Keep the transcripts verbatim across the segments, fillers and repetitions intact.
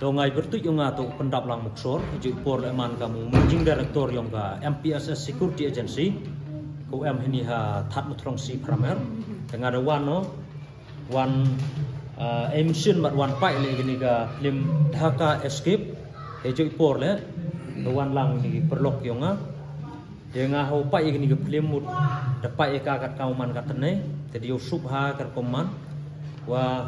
Nga i pyrtuid yong nga to u Pyndaplang Muksor, i ju i por le man ka u Managing Director yong ka M P S S Security Agency, ko em hini ha Thadmuthrong C Pramer, te nga da wan no, wan, uh, ei mynsiem bad wan pait le kini ka film Dhaka Escape, he ju i por le, da wan lang ni paralok yong nga, Te nga ho pait ïa kani ka film mut da pait ïa ka kat ka man ka tnai te da ïoh suk ha ka rukom man. Wa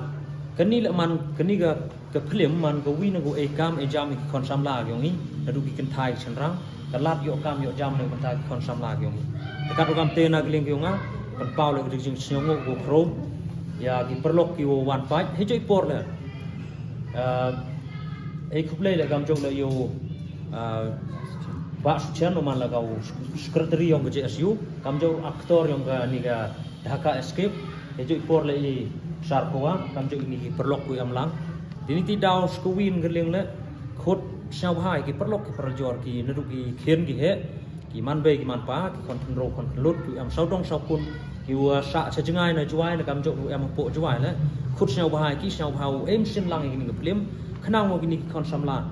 kani la man kani ka ka film man ka wi na ka ei kam ei jam ki khon samla ki ong i. Na du ki kynthai shynrang ka lad ïoh kam ïoh jam na ka bynta ki khon samla ki ong i. Te kat u kam te na ka liang ki ong nga pynpaw la ka jing sñiaw ngo ko khrom ïa ki paralok ki wan pait he joi por la. Ei khublei la kam jong la ïoh Bah Suchian u man la ka u secretary yong ka J S U, kam jong actor yong ka ni ka Dhaka Escape, he joi por la i sar kowa, kam jong ni ki paralok ku am lang. Dini ti daw skuwin ka liang le khut sñiaw bha ki paralok ki parajor ki nadu ki khen ki he ki man bei ki man pa ki khon khynroo khon khynlut ki am saw dong saw kun ki wa sa cha jngai na Jwai na kam jong u am po Jwai le khut sñiaw bha ki sñiaw bha u em sin lang ki ni ka film khnang mo ki ni ki khon samla.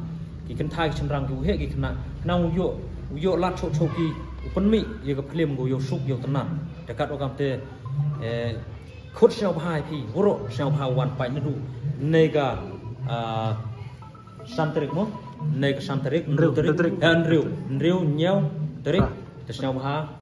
Ki kynthai ki shynrang ki u heh ki khynnah khnang u ïoh u ïoh lad choh choh ki u pynmih ïa ka film ko ïoh suk ïoh tnat. Te kat u kam te khut sñiaw bha phi wuro sñiaw bha wan pait nadu nei ka san tarik mo nei ka san tarik nriew tarik nriew nriew ñiew tarik te sñiaw bha.